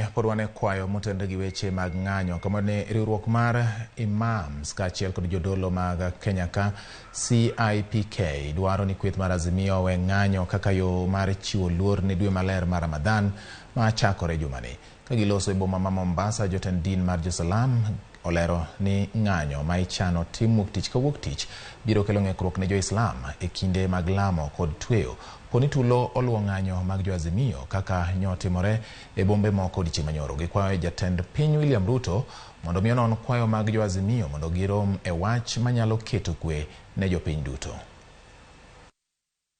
Bang'e pod wan e kwayo motenore gi weche mag ng'anyo kama ne riwruok mar imams kaachiel kod jodolo mag Kenya ka CIPK dwaro ni kweth mar Azimio owe ng'anyo kaka yo mar chiwo luor ne dwe maler mar Ramadhan ma chakore jumani. Ka giloso e boma ma Mombasa, jotend din mar Jo-Salam olero ni ng'anyo ma ichano tim wuok tich ka wuok tich biro kelo ng'ikruok ne jo-Islam e kinde mag lamo kod tweyo poni tulo oluwo ng'anyo mag jo-Azimio kaka nyotimore e bombe moko odiechieng' manyoro. Gikwayo jatend piny William Ruto mondo mi onon kwayo mag jo-Azimio mondo girom e wach manyalo keto kwe ne jopiny duto.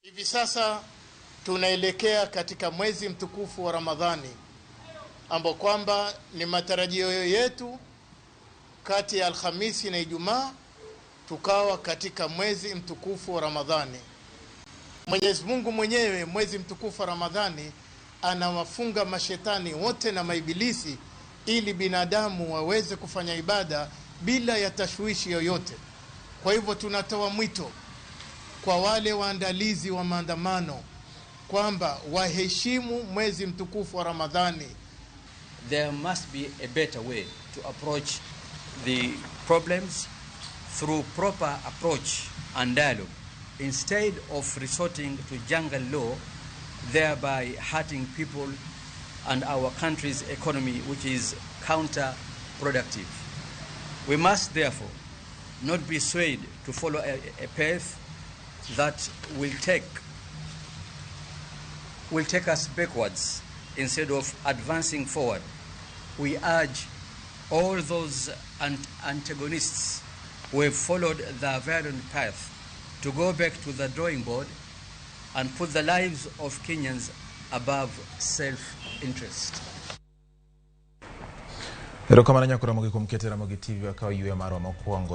Hivi sasa tunaelekea katika mwezi mtukufu wa Ramadhani ambao kwamba ni matarajio yetu kati ya Alhamisi na Ijumaa tukawa katika mwezi mtukufu wa Ramadhani. Mwenyezi Mungu mwenyewe mwezi mtukufu wa Ramadhani anawafunga mashetani wote na maibilisi ili binadamu waweze kufanya ibada bila ya tashwishi yoyote. Kwa hivyo tunatoa mwito kwa wale waandalizi wa maandamano kwamba waheshimu mwezi mtukufu wa Ramadhani. There must be a better way to approach the problems through proper approach and dialogue instead of resorting to jungle law, thereby hurting people and our country's economy, which is counterproductive. We must therefore not be swayed to follow a path that will take us backwards instead of advancing forward. We urge all those antagonists who have followed the violent path to go back to the drawing board and put the lives of Kenyans above self-interest. Erokamano nyakora mogi kuom keto Ramogi TV wakaw yweyo marwa mokwongo.